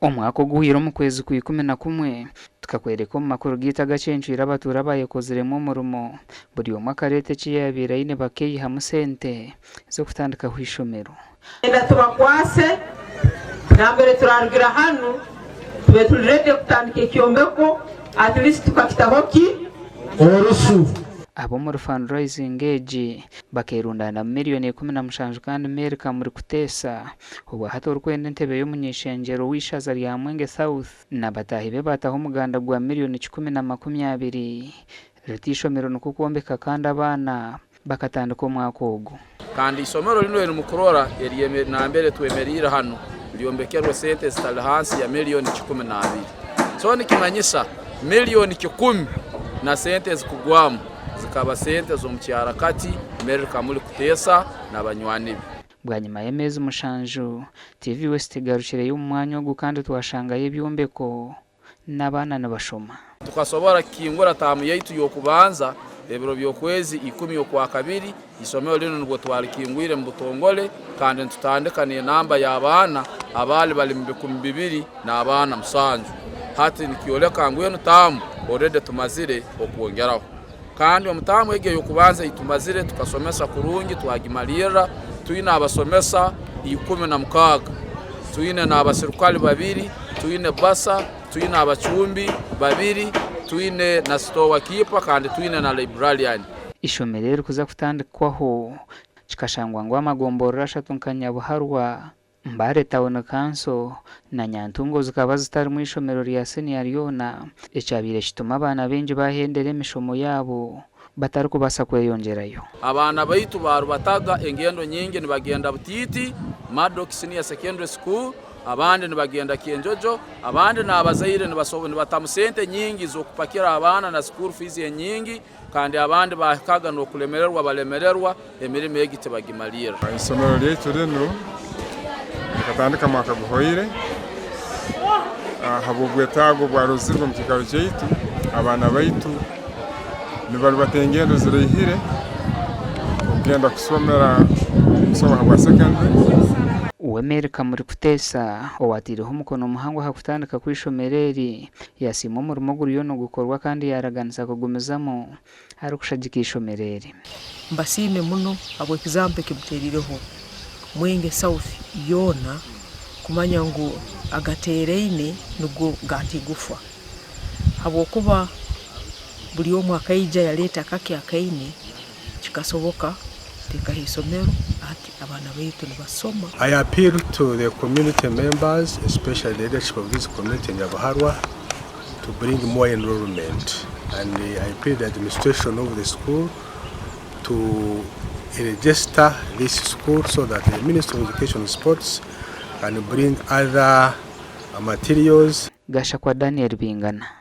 Omwaka oguhweire omu kwezi kwa 11, tukakworeka omu makuru gaitu agacencwire abatuura abaayekoziremu omurimo, buri omwe akareeta eki yaabaire aine bakeeyihamu sente z'okutandikaho eishomero. Twenda tubakwase nambere turarugira hanu tube turi ready kutandika ekyombeko at least tukakitaho ki? Orusu. Ab'omuri fundraising egi bakeerundaanamu miriyoni 17 kandi Mary Kamuri Kuteesa Obwa hati orikwenda entebe y'omuny'eishengyero w'eishaza rya Mwenge South na bataahi be baataho omuganda gwa miriyoni 120 riti eishomero nikwo kwombeka kandi abaana bakatandika omwaka ogu. Kandi eisomero rinu erimukurora nambere twemereire hanu lyombekerwe sente ezitali hansi ya miriyoni 120. So nikimanyisa miriyoni 100 na sente ezikugwamu zikaba sente z'omukyarakati Mary Kamuli Kuteesa na banywani be. Bwanyima y'ameezi mushanju, TV West egarukireyo omu mwanya ogu kandi twashangayo ebyombeko n'abaana nibashoma. Tukasobora kukingura taamu yaitu y'okubanza ebiro by'okwezi ikumi Okwakabiri. Isomero linu nubwo twalikingwire mu butongole kandi nitutandika n'enamba y'abaana abaali bali mu 2000 n'abaana musanju. Hati nikyoleka ngu enu taamu already tumazire okwongeraho. Kandi omu taamu egi ey'okubanza ei tumazire tukasomesa kurungi twagimalirra, twine abasomesa 16, twine n'abasirukale babiri, twine basa, twine abacumbi babiri, twine na sitowa kiipa kandi twine na librarian. Eishomero eririkuza kutandikwaho kikashangwa ngu amagomborora ashatu nka Nyabuharwa, Mbale Town Council na Nyantungo zikaba zitarimu eishomero rya siniya ryona ekyabaire kituma abaana baingi bahendera emishomo yaabo batarikubaasa kweyongyerayo. Abaana baitu baarubataga engendo nyingi nibagenda Butiiti, Maddox Senior Secondary School, abandi nibagenda Kyenjojo, abandi n'abazaire nibatamu sente nyingi z'okupakira abaana na school fees enyingi. Kandi abandi baahikaga n'okulemererwa balemererwa, emirimo egi tibagimalirra. Isomero ryaitu rinu rikatandika mwaka guhoire habw'obwetaago obwarozirwe omu kiikaro kyaitu. Abaana baitu nibarubata engendo ziraihire okugenda kusomera kusoma habwa secondary. We Mary Kamuri Kuteesa owaataireho omukono muhango aha kutandika kw'eishomero eri, Yasiima omurimo oguriyo nigukorwa kandi yaaraganisa kugumizamu arikushagika eishomero eri. Mbasiime muno habw'example eki muteerireho Mwenge South yoona kumanya ngu agateeraine nigo gatigufwa habwokuba buri omwe akaija yaleeta akake akaine kikasoboka kuteekaho eisomero hati abaana baitu nibasoma. I appeal to the community members especially the leadership of this community Nyabuharwa to bring more enrollment and I appeal the administration of the school to register this school so that the Ministry of Education and Sports can bring other materials. Gashakwa Daniel Bingana.